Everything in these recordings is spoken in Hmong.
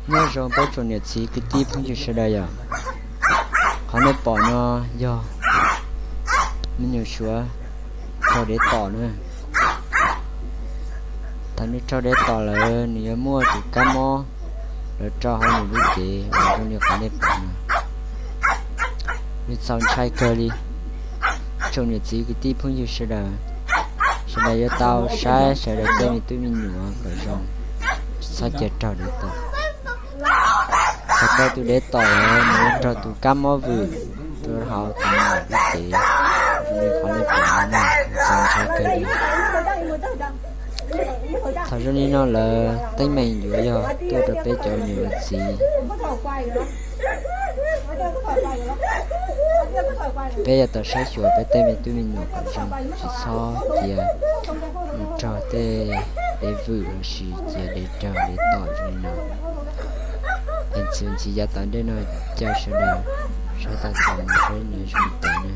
Nyob zoo peb tsoom niam txiv kwv tij phooj ywg sawv daws yom. Qhov nej pom no yog me nyuam suav raug dev tom na. Thaum nws raug dev tom lawm nws yuav muaj tus kab mob los rau hauv nws lub cev uas zoo li qhov nej pom no. Nws txaus ntshai kawg li. Tsoom niam txiv kwv tij phooj ywg sawv daws, sawv daws yuav tau saib sawv daws tej me tub me nyuam kom zoo, tsis txhob cia raug dev tom. Thaum raug tus dev tom lawm nws yuav raug tus kab mob vwm rau hauv tus me nyuam lub cev, zoo li qhov nej pom no na, txaus ntshai kawg li. Thaum zoo li no lawm teeb meem yuav yog tuaj rau peb cov niam txiv. Peb yuav tau saib xyuas peb tej me tub me nyuam kom zoo, tsis txhob cia nws raug tej dev vwm lossis cia dev raug dev tom zoo li no. Es txuas ntxiv yav tom ntej no caw sawv daws saib tau txog mus saib nws zoo li cas na.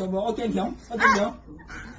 Ua ke nrov, ua ke nrov. Ua ke nrov, ua ke nrov. Ua ke nrov, ua ke nrov. Ua ke nrov.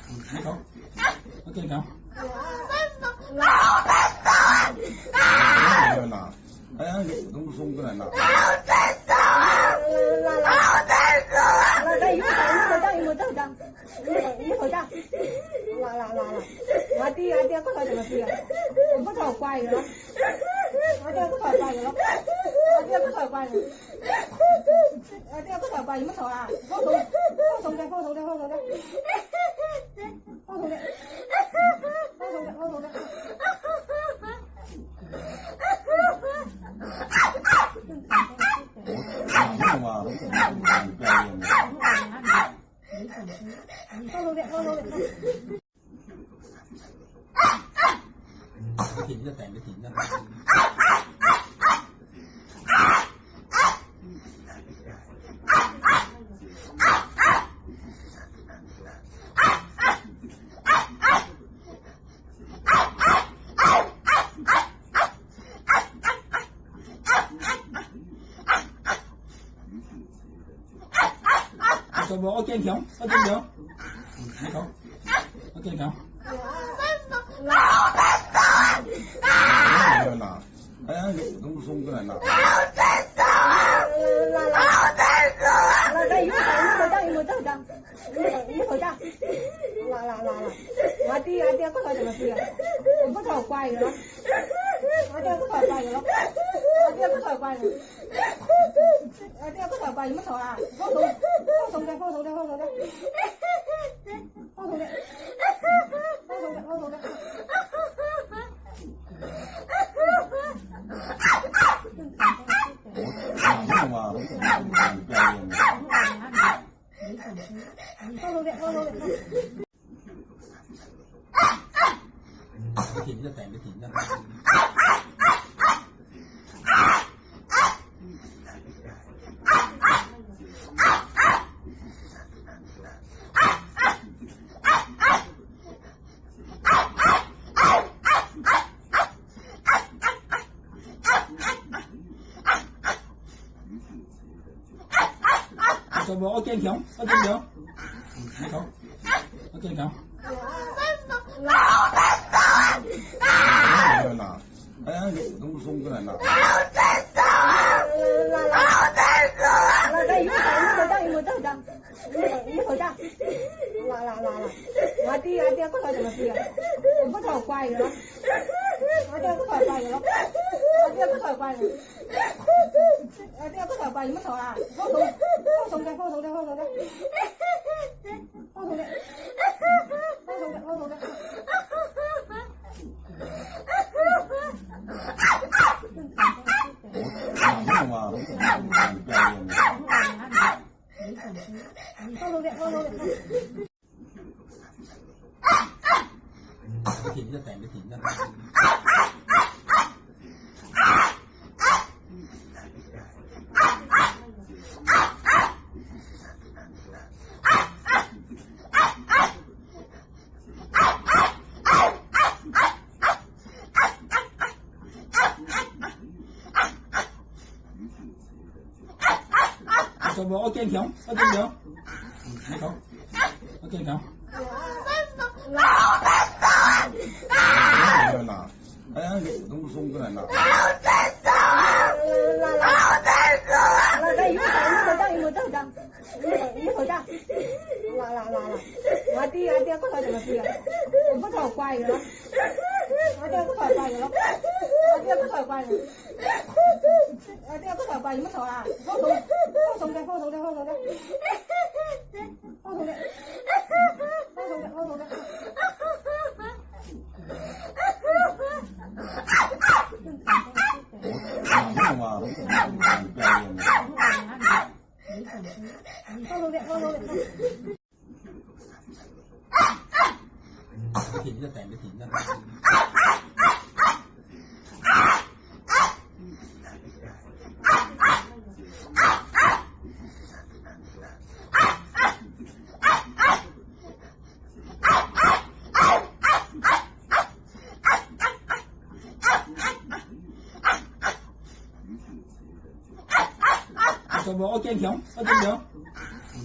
Ua ke nrov, ua ke nrov. Ua ke nrov.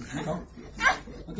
Ua ke nrov, ua ke nrov.